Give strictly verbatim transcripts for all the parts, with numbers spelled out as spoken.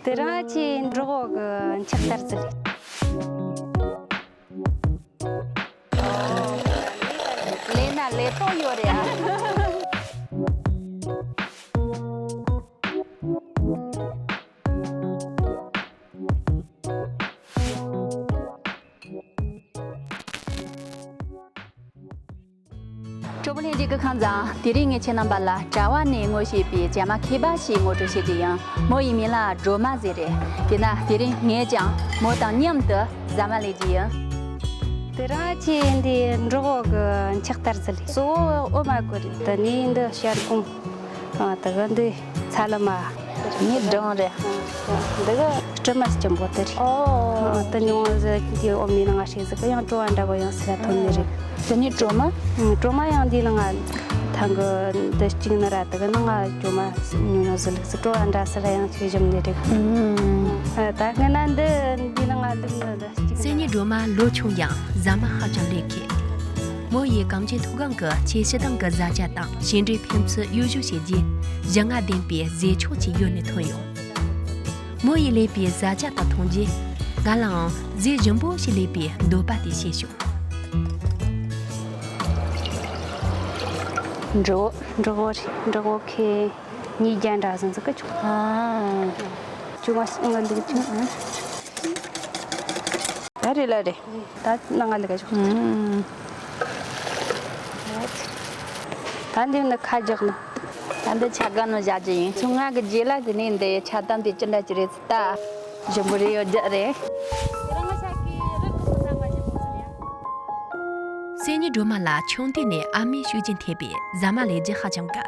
དེ་རིང་ཁྱེད་འབྲོག་གི་འཁྱག་ལྟར་ཟིལ། ལས་ན་ལས་སྟོང་ཡོད་རེད་ཨ། གྲོགས་པོ་ལྷན་རྒྱས་ཀྱི་ཁམས་བཟང་། དེ་རིང་ངས་ཁྱེད་རྣམ་པ་ལ་གྲྭ་བ་ནས་ངོ་ཤེས་པའི་ཇ་མ་མཁས་པ་ཞིག་ངོ་སྤྲོད་བྱེད་ཀྱི་ཡིན། མོ་ཡི་མིང་ལ་སྒྲོལ་མ་ཟེར་རེད། དེས་ན་དེ་རིང་ངས་ཀྱང་མོ་དང་མཉམ་དུ་ཟ་མ་ལས་རྒྱུ་ཡིན། དེ་རིང་ཁྱེད་འདི་འབྲོག་གི་འཁྱག་ལྟར་ཟིལ་ལས་གཙོ་བོ་འོ་མ་གོ་རེད། དེ་ནས་འདི་ཞལ་གོང་། ཨ། དེ་གི་འདི་ཚ་ལུ་མ། ངའི་སྒྲུང་རེད། འདི་གི་སྲན་མ་སྐྱིན་པོ་དེ་རེད། ཨོ། ཨ། དེ་ཉུང་ཟིག་དེ་འོ་མའི་ནང་ང་བྱས་ཟིག་གི་ཡང་བྲོ་བ་འདྲ་པོ་ཡང་སེ་ར་ཐོན་ནི་རེད། དེ་ནས་གྲོ་མ། ཨ། གྲོ་མ་ཡང་འདི་ནང་ང་ཐང་གི་འདི་གཅིག་ནི་ར་དེ་གི་ནང་ང་གྲོ་མ་ཉུང་ཉུང་ཟིག་ལུག་ཟིག་བྲོ་བ་འདྲ་སེ་ར་ཡང་གཅིག་བཞིན་ནི་རེད། ཨ། ད་སྔ་ན་འདི་འདི་ནང་ང་ལུག་ནི་འདི་གཅིག་སེ་ཉི་སྒྲོལ་མ་ལོ་ཆུང་ཡང་ཟ་མ་ཧ་ཅང་ལས་མཁས། མོ་ཡིས་གངས་ཅན་མཐོ་སྒང་གི་ཆེ་ཕྱི་ཐང་གི་བཟའ་བཅའ་དང་ཞིང་འབྲས་ཕན་ཚུན་གཡོ་ཞུ་བྱས་རྗེས་གཞི་རྔ་ལྡན་པའི་ཟས་མཆོག་ཅིག་གཡོལ་ནས་ཐོན་ཡོང་། མོ་ཡིས་ལས་པའི་བཟའ་བཅའ་དག་མཐོང་རྗེས་ང་ལའང་ཟས་ཞིམ་པོ་ཞིག་ལས་པའི་འདོད་པ་དེ་སྐྱེས་བྱུང་། འབྲོག་འབྲོག་འབྲོག་ཁའི་ཉིས་བརྒྱ་འདྲ་ཟིག་ཟིག་གི་བྱུང་། ཨ། བཅོ་ལྔ་ཞིག་ང་འདུག་བྱུང་། ད་རེད་ལ་རེད། ད་ནང་ང་ལ་ག་ཞོག་ད་འདི་ནི་ཁ་རྒྱག་ནི། ད་འདི་ཆ་ག་ནོ་བཞག་རྒྱུ་ཡིན། ཚོ་ང་གི་རྗེས་ལ་དེ་ནས་འདི་ཆ་དམ་དེ་ཅི་འདྲ་ཅི་རེད་ད། ཞིམ་པོ་རེད་ཡོད་རྒྱུ་རེད། སེ་ཉི་སྒྲོལ་མ་ལ་ཆུང་དུས་ནས་ཨ་མའི་ཤུགས་རྐྱེན་ཐེབས་པས་ཟ་མ་ལས་རྒྱུ་ཧ་ཅང་དགའ།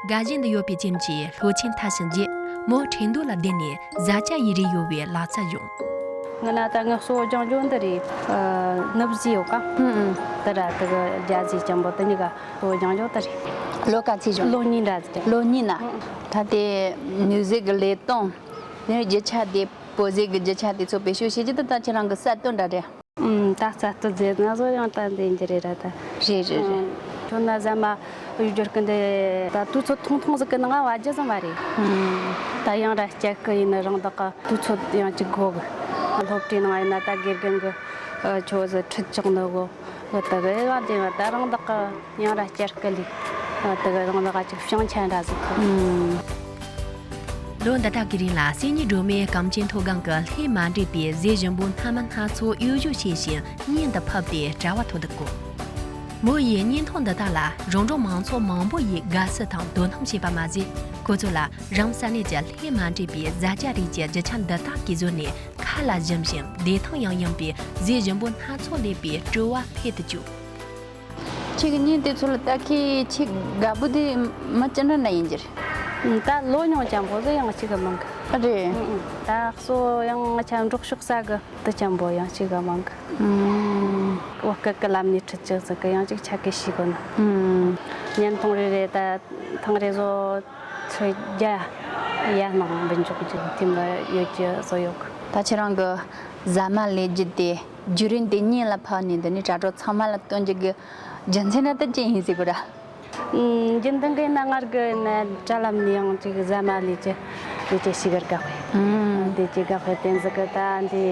དགའ་ཞེན་དུ་ཡོད་པའི་རྐྱེན་གྱིས་ལྷོ་ཆེན་མཐར་ཕྱིན་རྗེས་མོ་ཁྲིན་ཏུའུ་ལ་བསྡད་ནས་བཟའ་བཅའ་ཡི་རིགས་ཡོད་པའི་ལག་རྩལ་སྦྱོང་། ང་ན་ད་ངའི་གཙོ་བོ་སྦྱང་རྒྱུ་འདི་རེད། ཨ། ནུབ་ཟི་ཡོད་ཀ་ཨུ་ཨུ། དེ་ར་དེ་གི་རྒྱ་ཟི་ཅན་པོ་དེ་གཉིས་ཀ་གཙོ་བོ་སྦྱང་རྒྱུ་དེ་རེད། ལོ་ག་ཚོད་བྱུང་། ལོ་གཉིས་འདྲ་ཟིག་ལོ་གཉིས་ན། ཨུ་ཨུ། ད་དེ་ནུ་ཟི་གི་ལས་སྟངས། དེ་རྒྱུ་ཆ་དེ་བོད་ཟས་ཀྱི་རྒྱུ་ཆ་དེ་ཚོ་བེད་སྤྱོད་བྱེད་རྒྱུ་དེ་ད་ཁྱེད་རང་གི་གསར་གཏོད་འདྲ་རེད། ཨུམ། ད་གསར་གཏོད་རྫས་སྣ་ཚོགས་ཡང་ད་འདི་འགྱུར་རེད་ར་ད། རེད་རེད་རེད། ཁྱོད་ན་ཟ་མ་ཡོད་རྒྱུ་སྐུ་འདི་ད་དུས་ཚོད་ཐུང་ཐུང་ཟིག་གི་ནང་བ་རྒྱུ་ཟིན་པ་རེད། ཨུམ། ད་ཡང་ར་སྐྱེད་ཀི་ཡིན་ནི་རང་བདག་གི་དུས་ཚོད་ཡང་གཅིག་དགོས་གི། སློབ་གྲྭའི་ནང་ཡིན་ན་ད་དགེ་རྒན་གི་ཁྱོད་ཟི་ཁྲིད་ཆོག་ནི་གོ་གི་ད་གི་བ་དེ་བ་ད་རང་བདག་གི། ཡང་ར་བསྐྱར་སྐུ་ལས། ཨ། དེ་ག་རང་ལ་ག་ཅིག་བྱང་ཆ་འདྲ་ཟིག་ཐོབ། ཨུམ། ལོ་འདི་དག་གི་རིང་ལ་སེ་ཉི་སྒྲོལ་མས་གངས་ཅན་མཐོ་སྒང་གི་ལྷད་མ་འདྲེས་པའི་ཟས་ཞིམ་པོ་སྣ་མིན་སྣ་ཚོགས་གཡོ་ཞུ་བྱས་ཤིང་བརྙན་དུ་ཕབ་སྟེ་དྲ་བ་ཐོག་ཏུ་བཀོད། མོ་ཡི་བརྙན་ཐུང་འདི་དག་ལ་རོང་འབྲོག་མང་ཚོགས་མང་པོ་ཡིས་དགའ་བསུ་དང་དོ་སྣང་བྱས་པ་མ་ཟད། ཁོ་ཚོ་ལ་རང་ས་གནས་ཀྱི་ལྷད་མ་འདྲེས་པའི་བཟའ་བཅའ་རིགས་ཀྱི་རྒྱུ་ཆ་འདི་དག་གིས་བཟོས་ནས་ཁ་ལ་ཞིམ་ཞིང་བདེ་ཐང་ཡང་ཡང་བའི་ཟས་ཞིམ་པོ་སྣ་ཚོགས་ལས་པའི་སྤྲོ་བ་འཕེལ་དུ་བཅུག་ཁྱེད་ཀྱི་བརྙན་དེ་ཚོ་ལ་ལྟ་མཁན་ཁྱེད་དགའ་པོ་དེ་མི་ཅི་འདྲ་ན་ཡིན་གྱི་རེད། ད་ལོ་ཉུང་ཅན་པོ་ཟིག་ཡང་གཅིག་གི་མང་གི། ཨ་རེད། ད་གཙོ་ཡང་ང་ཆ་འབྲོག་ཕྱོགས་ས་གི་དུ་ཅན་པོ་ཡང་གཅིག་གི་མང་གི། བོད་སྐད་ཀྱི་ལམ་ནས་ཁྲིད་ཅིག་ཟིག་གི་ཡང་གཅིག་ཆ་གི་ཤེས་གོ་ན། བརྙན་ཐུང་རེ་རེ་ད་ཐེངས་རེ་བཟོ་ཚོད་རྒྱ་ཡ་ནང་འབུལ་འཇོག་གི་དེ་མི་ཡོད་ཀྱི་བཟོ་ཡོད་གི། ད་ཁྱེད་རང་གི་ཟ་མ་ལས་རྒྱུ་དེ་བརྒྱུད་རིམ་དེ་བརྙན་ལ་ཕབ་ནས་འདི་ནས་དྲ་གྲོགས་ཚང་མ་ལ་སྟོན་རྒྱུ་གི་རྒྱུ་མཚན་ན་ད་ཅི་ཡིན་ཟེར་གོ་ར། ཨུམ། རྒྱུན་ལྡན་གྱི་ན་ངར་གི་ན་དྲ་ལམ་ནས་ཡང་ཅིག་ཟ་མ་ལས་ཀྱི་ལས་ཀྱི་ཞིག་གར་དགའ་བས། ཨུམ། དེ་ཅིག་དགའ་བས་བསྟན་ཟིག་གི་ད་འདི་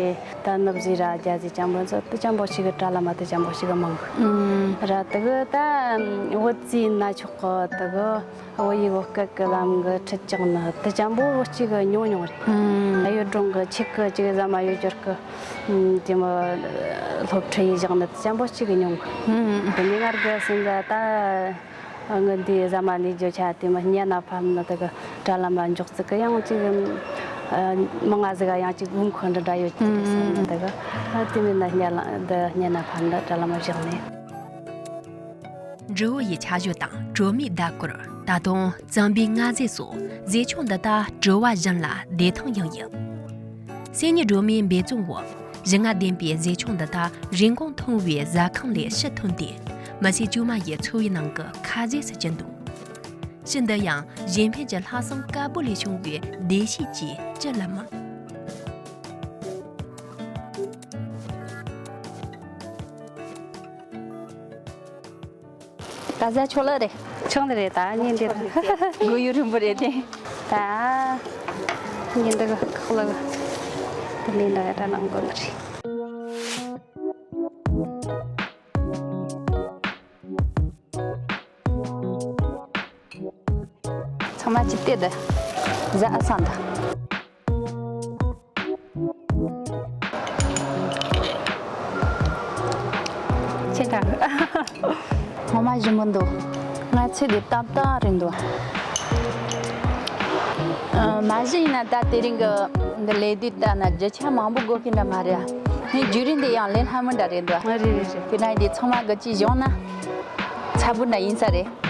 ད་ནུབ་ཟི་ར་རྒྱ་ཟི་ཅན་པོ་ཚོ་དུ་ཅན་པོ་ཞིག་གི་དྲ་ལམ་དུ་ཅན་པོ་ཞིག་གི་མང་གི། ཨུམ། ར་དུ་གི་ད་བོད་ཟི་ན་ཆོག་གི་དུ་གི། བོད་ཡིག་བོད་སྐད་ཀྱི་ལམ་གྱི་ཁྲིད་ཀྱང་ནི་དེ་ཅན་པོ་བོད་སྤྱི་གི་ཉུང་ཉུང་རེད། ཨུམ། ད་ཡུལ་གྲོང་གི་ཆེད་ཀྱི་ཅིག་ཟ་མ་ཡོད་རྒྱུར་གི་དེ་མོ་སློབ་ཁྲིད་ཡིས་བཞག་ནི་དེ་ཅན་པོ་གཅིག་གི་ཉུང་གི། ཨུམ། དེ་ནས་ངར་གི་སེམས་ལ་ད་ངི་འདི་ཟ་མ་ལས་རྒྱུ་ཆ་དེ་མོ་སྙན་ན་ཕབ་ནི་དེ་གི་དྲ་ལམ་ལ་འཇོག་ཚིག་གི་ཡང་ཅིག་མི་ང་ཟིག་ག་ཡང་ཅིག་དགོས་མཁོ་འདྲ་འདྲ་ཡོད་ཀྱི་དེ་སེམས་ནི་དེ་གི་དེ་མིན་ན་སྙན་ལ་འདི་སྙན་ན་ཕབ་ནི་དྲ་ལམ་ལ་བཞག་ནི། འབྲི་བོ་ཡི་ཆ་ཞོ་དང་གྲོ་མའི་ཟླ་གོར། ད་དུང་རྩམ་པའི་སྔ་ཟས་སོགས་ཟས་མཆོག་འདི་དག་བྲོ་བ་ཞིམ་ལ་བདེ་ཐང་ཡང་ཡིན། སེ་ཉི་སྒྲོལ་མའི་འབད་བརྩོན་འོག་གཞི་རྔ་ལྡན་པའི་ཟས་མཆོག་འདི་དག་རིན་གོང་མཐོ་བའི་ཟ་ཁང་ལས་ཕྱིར་ཐོན་ཏེ་མི་སེར་དཀྱུས་མ་ཡི་འཚོ་བའི་ནང་གི་ཁ་ཟས་སུ་གྱུར་འདུག་ཕྱིར་འདི་ཡང་གཞན་ཕན་གྱི་ལྷག་བསམ་དཀར་པོ་ལས་བྱུང་བའི་བདེ་སྐྱིད་ཀྱིས་ཅི་ལ་མིན། ད་ཟ་ཆོག་ལ་རེད། ཆོག་ནི་རེད་ད་ཉིན་འདིར། དགོས་ཡུན་རིང་པོ་རེད་དེ། ད། ཉིན་འདི་གི་ཁག་ལ་གི་དེ་ལས་འདྲ་ཡ་འདྲ་གནང་དགོས་ནི་རེད། ཚང་མ་ཅི་སྟེ་ད་ཟ་ཨ་སང་ད། ཁྱེད་ད། ངོ་མ་ཞིམ་པོ་འདུག་ང་ཚོས་དེ་ཏག་ཏག་རེད་འདུག་ཨ། མ་གཞི་ཡིན་ན་ད་དེ་རིང་གི་འདི་ལས་དུས་ལྟ་ན་རྒྱུ་ཆ་མང་པོ་དགོས་ཀྱི་འདྲ་མ་རེད་ཨ། ངའི་བརྒྱུད་རིམ་འདི་ཡང་ལས་སླ་མོ་འདྲ་རེད་འདུག་ཨ། རེད་རེད་རེད། དེ་ན་དེ་ཚང་མ་གི་ཅིག་སྦྱོང་ན་ཚ་པོ་འདྲ་ཡིན་ས་རེད།